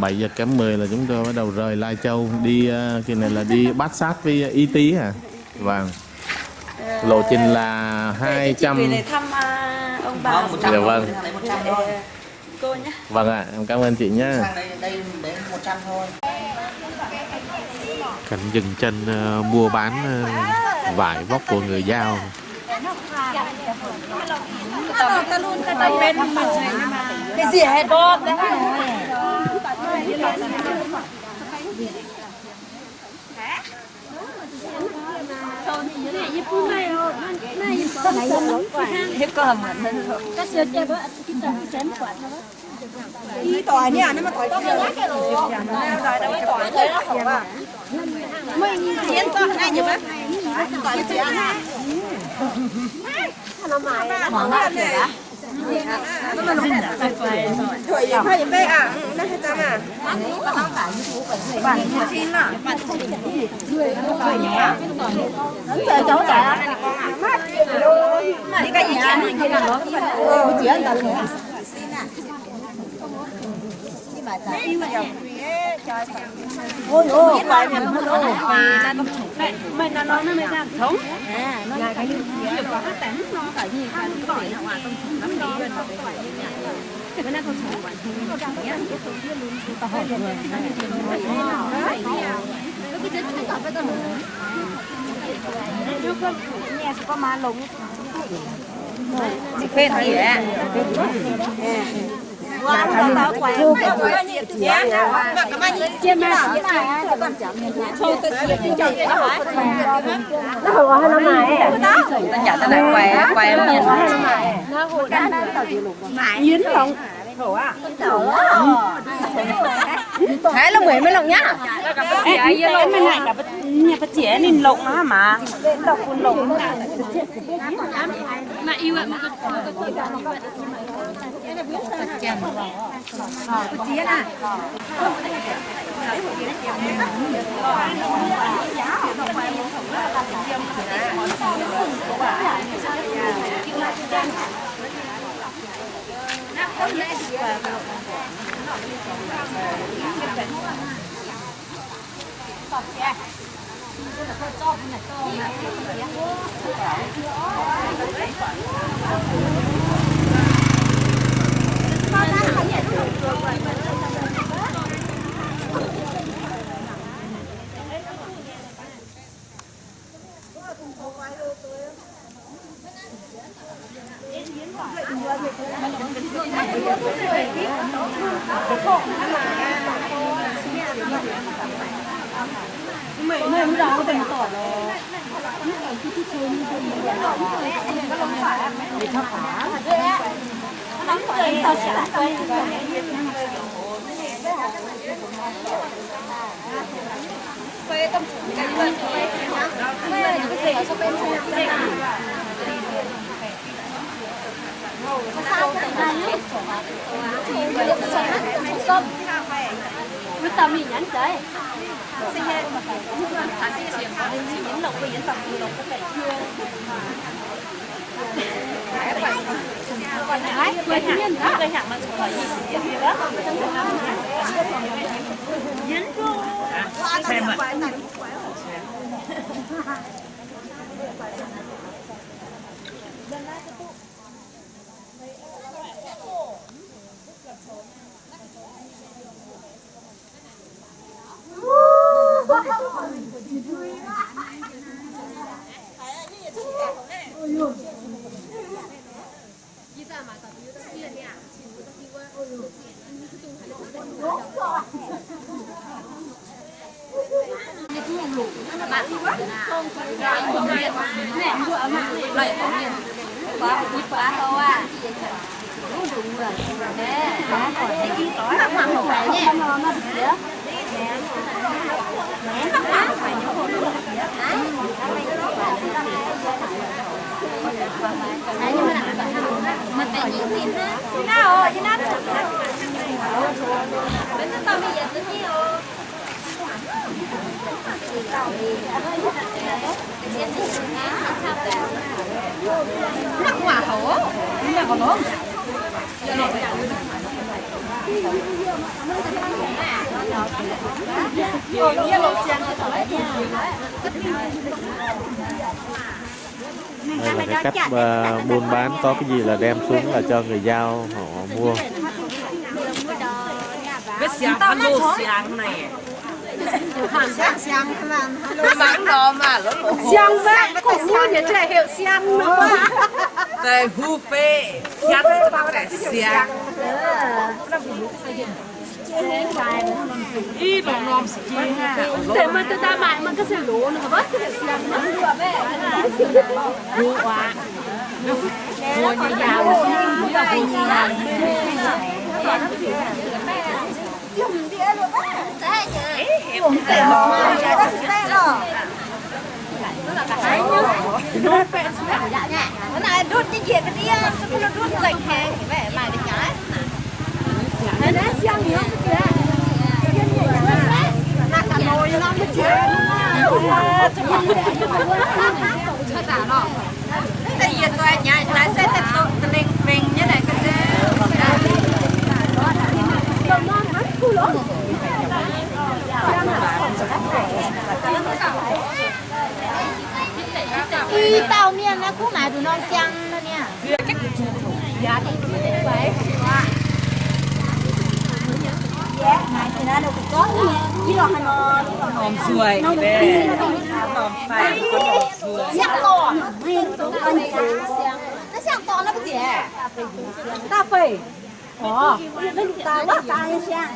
Bảy giờ kém mười là chúng tôi bắt đầu rời Lai Châu đi, ờ, cái này là đi bát sát với Y Tý hả? Vâng. Ờ, Lộ trình là hai trăm. Để thăm, à, ông bà. Dạ vâng. Ờ, cô nhé. Vâng ạ, em cảm ơn chị nhé. Gắn dừng chân, ờ, mua bán, ờ, vải vóc của người Dao. Cái gì hay bóp đấy. Haiz lungh mueiz maiv longc nyei. Yie longc maiv naaic, ninh longc maah. Đây là cái cách, ờ, buôn bán, có cái gì là đem xuống là cho người giao họ mua. Cái xiang, alo xiang này. Xiang mangc nor maah, lov lov. Xiang mangc, kungx wuov nyei, daaih heuc xiang nor maah. Daaih hu fei, xiang, xiang. Ih, longc norm sing. Deix maiv daaih maaic, maiv ga'sie loz nor, mbuo siang. Mbuo nyei yaauc. I dauh mienh naaiv kuv maaiz nduqc norm siang nor niaa. Norm sueih, norm faix, norm sueih. Siang dorn, siang dorn naaiv mbuo nziec. Da'feix. Orv, naaiv nduqc daaih wuov daaih nyei siang.